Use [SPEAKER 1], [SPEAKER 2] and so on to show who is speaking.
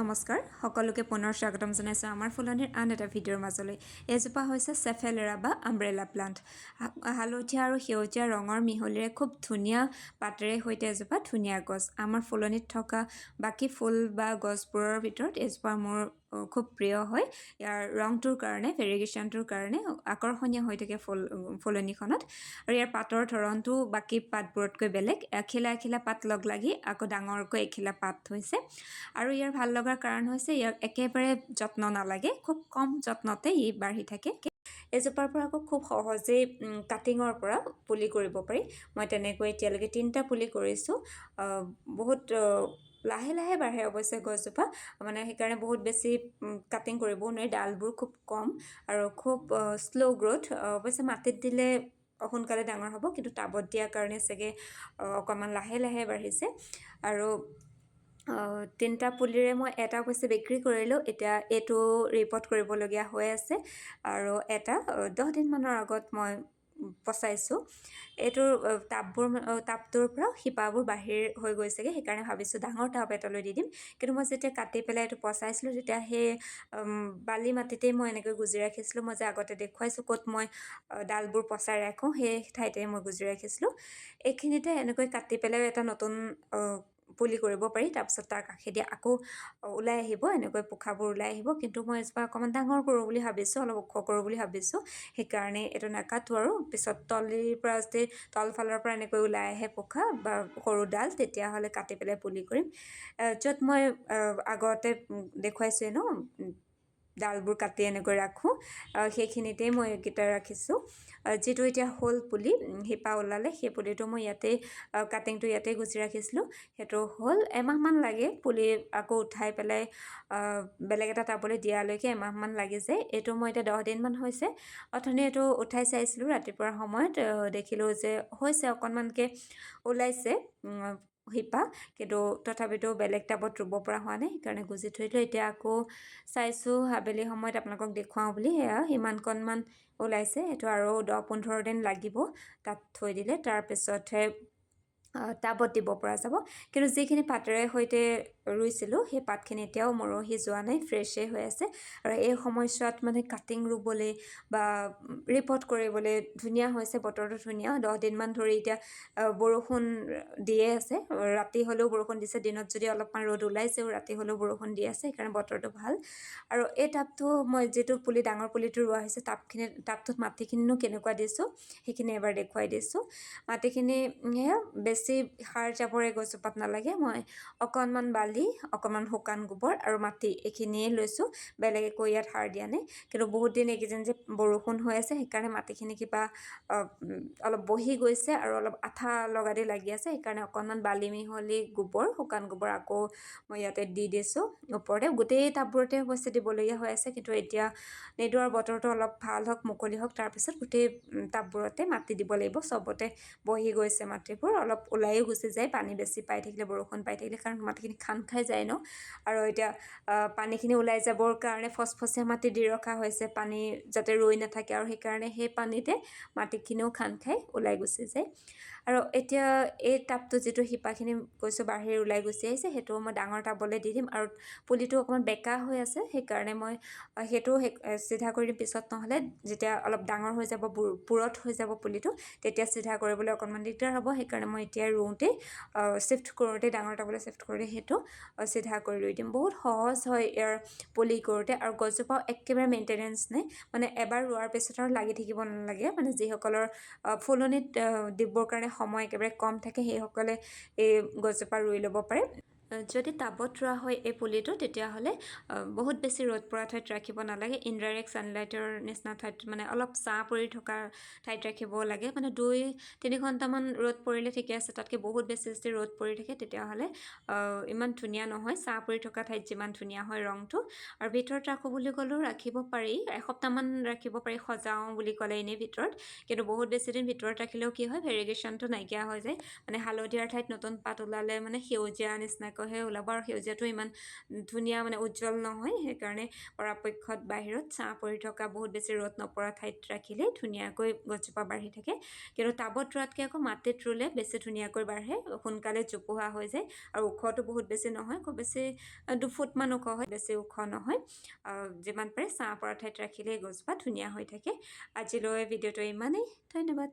[SPEAKER 1] নমস্কাৰ, সকলোকে পুনৰ স্বাগতম জনাইছোঁ আমাৰ ফুলনিৰ আন এটা ভিডিঅ'ৰ মাজলৈ। এইজোপা হৈছে চেফেলেৰা বা আমব্ৰেলা প্লাণ্ট। হালধীয়া আৰু সেউজীয়া ৰঙৰ মিহলিৰে খুব ধুনীয়া পাতেৰে সৈতে এজোপা ধুনীয়া গছ। আমাৰ ফুলনিত থকা বাকী ফুল বা গছবোৰৰ ভিতৰত এইজোপা মোৰ খুব প্ৰিয় হয়। ইয়াৰ ৰংটোৰ কাৰণে, ভেৰিগেশ্যনটোৰ কাৰণে আকৰ্ষণীয় হৈ থাকে ফুলনিখনত। আৰু ইয়াৰ পাতৰ ধৰণটো বাকী পাতবোৰতকৈ বেলেগ। এখিলা এখিলা পাত লগ লাগি আকৌ ডাঙৰকৈ এখিলা পাত হৈছে। আৰু ইয়াৰ ভাল লগাৰ কাৰণ হৈছে ইয়াক একেবাৰে যত্ন নালাগে, খুব কম যত্নতে ই বাঢ়ি থাকে। এইজোপাৰ পৰা আকৌ খুব সহজেই কাটিঙৰ পৰা পুলি কৰিব পাৰি। মই তেনেকৈ এতিয়ালৈকে 3টা পুলি কৰিছোঁ। বহুত লাহে লাহে বাঢ়ে অৱশ্যে গছজোপা, মানে সেইকাৰণে বহুত বেছি কাটিং কৰিবও নোৱাৰি। ডালবোৰ খুব কম আৰু খুব শ্ল' গ্ৰ'থ। অৱশ্যে মাটিত দিলে সোনকালে ডাঙৰ হ'ব, কিন্তু টাবত দিয়াৰ কাৰণে চাগে অকণমান লাহে লাহে বাঢ়িছে। আৰু 3টা পুলিৰে মই এটা অৱশ্যে বিক্ৰী কৰিলোঁ, এতিয়া এইটো ৰিপ'ৰ্ট কৰিবলগীয়া হৈ আছে। আৰু এটা 10 দিনমানৰ আগত মই পচাইছোঁ। এইটোৰ টাবটোৰ পৰা শিপাবোৰ বাহিৰ হৈ গৈছেগৈ, সেইকাৰণে ভাবিছোঁ ডাঙৰ টাব এটালৈ দি দিম। কিন্তু মই যেতিয়া কাটি পেলাই এইটো পচাইছিলোঁ, তেতিয়া সেই বালি মাটিতেই মই এনেকৈ গুজি ৰাখিছিলোঁ। মই যে আগতে দেখুৱাইছোঁ ক'ত মই ডালবোৰ পচাই ৰাখোঁ, সেই ঠাইতে মই গুজি ৰাখিছিলোঁ। এইখিনিতে এনেকৈ কাটি পেলাই এটা নতুন পুলি কৰিব পাৰি। তাৰপিছত তাৰ কাষেদি আকৌ ওলাই আহিব, এনেকৈ পোখাবোৰ ওলাই আহিব। কিন্তু মই এজোপা অকণমান ডাঙৰ কৰোঁ বুলি ভাবিছোঁ, অলপ ওখ কৰোঁ বুলি ভাবিছোঁ, সেইকাৰণে এইটো নাকাটো। আৰু পিছত তলিৰ পৰা যদি তলফালৰ পৰা এনেকৈ ওলাই আহে পোখা বা সৰু ডাল, তেতিয়াহ'লে কাটি পেলাই পুলি কৰিম। য'ত মই আগতে দেখুৱাইছোঁৱে ন, ডালবোৰ কাটি এনেকৈ ৰাখোঁ, সেইখিনিতেই মই এইকেইটা ৰাখিছোঁ। যিটো এতিয়া হ'ল পুলি, শিপা ওলালে, সেই পুলিটো মই ইয়াতেই কাটিংটো ইয়াতেই গুজি ৰাখিছিলোঁ। সেইটো হ'ল এমাহমান লাগে, পুলি আকৌ উঠাই পেলাই বেলেগ এটা টাবলৈ দিয়ালৈকে এমাহমান লাগি যায়। এইটো মই এতিয়া 10 দিনমান হৈছে। অথনি এইটো উঠাই চাইছিলোঁ ৰাতিপুৱাৰ সময়ত, দেখিলোঁ যে হৈছে, অকণমানকৈ ওলাইছে শিপা। কিন্তু তথাপিতো বেলেগ টাবত ৰুব পৰা হোৱা নাই, সেইকাৰণে গুজি থৈ দিলোঁ। এতিয়া আকৌ চাইছোঁ আবেলি সময়ত আপোনালোকক দেখুৱাওঁ বুলি, সেয়া সিমানকণমান ওলাইছে। সেইটো আৰু 10-15 দিন লাগিব তাত থৈ দিলে, তাৰপিছতহে টাবত দিব পৰা যাব। কিন্তু যিখিনি পাতেৰে সৈতে ৰুইছিলোঁ, সেই পাতখিনি এতিয়াও মৰহি যোৱা নাই, ফ্ৰেছেই হৈ আছে। আৰু এই সময়ছোৱাত মানে কাটিং ৰুবলৈ বা ৰিপট কৰিবলৈ ধুনীয়া হৈছে, বতৰটো ধুনীয়া। 10 দিনমান ধৰি এতিয়া বৰষুণ দিয়ে আছে। ৰাতি হ'লেও বৰষুণ দিছে, দিনত যদি অলপমান ৰ'দ ওলাইছেও, ৰাতি হ'লেও বৰষুণ দি আছে, সেইকাৰণে বতৰটো ভাল। আৰু এই টাবটো মই যিটো পুলি, ডাঙৰ পুলিটো ৰোৱা হৈছে, টাবটোত মাটিখিনিনো কেনেকুৱা দিছোঁ, সেইখিনি এবাৰ দেখুৱাই দিছোঁ। মাটিখিনি সেয়া, বেছি সাৰ জাবৰ এই গছজোপাত নালাগে। মই অকণমান বালি, অকণমান শুকান গোবৰ আৰু মাটি এইখিনিয়ে লৈছোঁ, বেলেগ একো ইয়াত সাৰ দিয়া নাই। কিন্তু বহুত দিন এইকেইদিন যে বৰষুণ হৈ আছে, সেইকাৰণে মাটিখিনি কিবা অলপ বহি গৈছে আৰু অলপ আঠা লগা দি লাগি আছে। সেইকাৰণে অকণমান বালি মিহলি গোবৰ, শুকান গোবৰ আকৌ মই ইয়াতে দি দিছোঁ ওপৰতে। গোটেই টাববোৰতে অৱশ্যে দিবলগীয়া হৈ আছে, কিন্তু এতিয়া নিদিওঁ আৰু। বতৰটো অলপ ভাল হওক, মুকলি হওক, তাৰপিছত গোটেই টাববোৰতে মাটি দিব লাগিব। চবতে বহি গৈছে মাটিবোৰ, অলপ ওলায়ো গুচি যায় পানী বেছি পাই থাকিলে, বৰষুণ পাই থাকিলে, কাৰণ মাটিখিনি খান খাই যায় ন। আৰু এতিয়া পানীখিনি ওলাই যাবৰ কাৰণে ফচফচীয়া মাটি দি ৰখা হৈছে, পানী যাতে ৰৈ নাথাকে। আৰু সেইকাৰণে সেই পানীতে মাটিখিনিও খান খাই ওলাই গুচি যায়। আৰু এতিয়া এই টাবটো যিটো শিপাখিনি কৈছোঁ বাহিৰ ওলাই গুচি আহিছে, সেইটো মই ডাঙৰ টাবলৈ দি দিম। আৰু পুলিটো অকণমান বেকা হৈ আছে, সেইকাৰণে মই সেইটো চিধা কৰি দিম পিছত। নহ'লে যেতিয়া অলপ ডাঙৰ হৈ যাব, পুৰঠ হৈ যাব পুলিটো, তেতিয়া চিধা কৰিবলৈ অকণমান দিগদাৰ হ'ব। সেইকাৰণে মই এতিয়া ৰুওঁতেই, শ্বিফ্ট কৰোঁতে, ডাঙৰ টাবলৈ শ্বিফ্ট কৰোঁতে সেইটো চিধা কৰি ৰুই দিম। বহুত সহজ হয় ইয়াৰ পুলি কৰোঁতে। আৰু গছজোপাও একেবাৰে মেইনটেনেঞ্চ নাই, মানে এবাৰ ৰোৱাৰ পিছত আৰু লাগি থাকিব নালাগে। মানে যিসকলৰ ফুলনিত দিবৰ কাৰণে সময় একেবাৰে কম থাকে, সেইসকলে এই গছজোপা ৰুই ল'ব পাৰে। যদি টাবত ৰোৱা হয় এই পুলিটো, তেতিয়াহ'লে বহুত বেছি ৰ'দ পৰা ঠাইত ৰাখিব নালাগে। ইনডাইৰেক্ট ছানলাইটৰ নিচিনা ঠাইত, মানে অলপ ছাঁ পৰি থকা ঠাইত ৰাখিব লাগে। মানে 2-3 ঘণ্টামান ৰ'দ পৰিলে ঠিকে আছে, তাতকৈ বহুত বেছি যদি ৰ'দ পৰি থাকে, তেতিয়াহ'লে ইমান ধুনীয়া নহয়। ছাঁ পৰি থকা ঠাইত যিমান ধুনীয়া হয় ৰংটো। আৰু ভিতৰত ৰাখোঁ বুলি ক'লেও ৰাখিব পাৰি, এসপ্তাহমান ৰাখিব পাৰি সজাওঁ বুলি ক'লে এনেই ভিতৰত। কিন্তু বহুত বেছি দিন ভিতৰত ৰাখিলেও কি হয়, ভেৰিগেশ্যনটো নাইকিয়া হৈ যায়। মানে হালধীয়াৰ ঠাইত নতুন পাত ওলালে মানে সেউজীয়া নিচিনাকৈ সেউজীয়াকৈহে ওলাব আৰু সেউজীয়াটো ইমান ধুনীয়া মানে উজ্জ্বল নহয়। সেইকাৰণে পৰাপক্ষত বাহিৰত ছাঁ পৰি থকা, বহুত বেছি ৰ'দ নপৰা ঠাইত ৰাখিলে ধুনীয়াকৈ গছজোপা বাঢ়ি থাকে। কিন্তু টাবত ৰোৱাতকৈ আকৌ মাটিত ৰুলে বেছি ধুনীয়াকৈ বাঢ়ে, সোনকালে জোপোহা হৈ যায় আৰু ওখটো বহুত বেছি নহয়, খুব বেছি 2 ফুটমান ওখ হয়, বেছি ওখ নহয়। যিমান পাৰে ছাঁ পৰা ঠাইত ৰাখিলে গছজোপা ধুনীয়া হৈ থাকে। আজিলৈ ভিডিঅ'টো ইমানেই, ধন্যবাদ।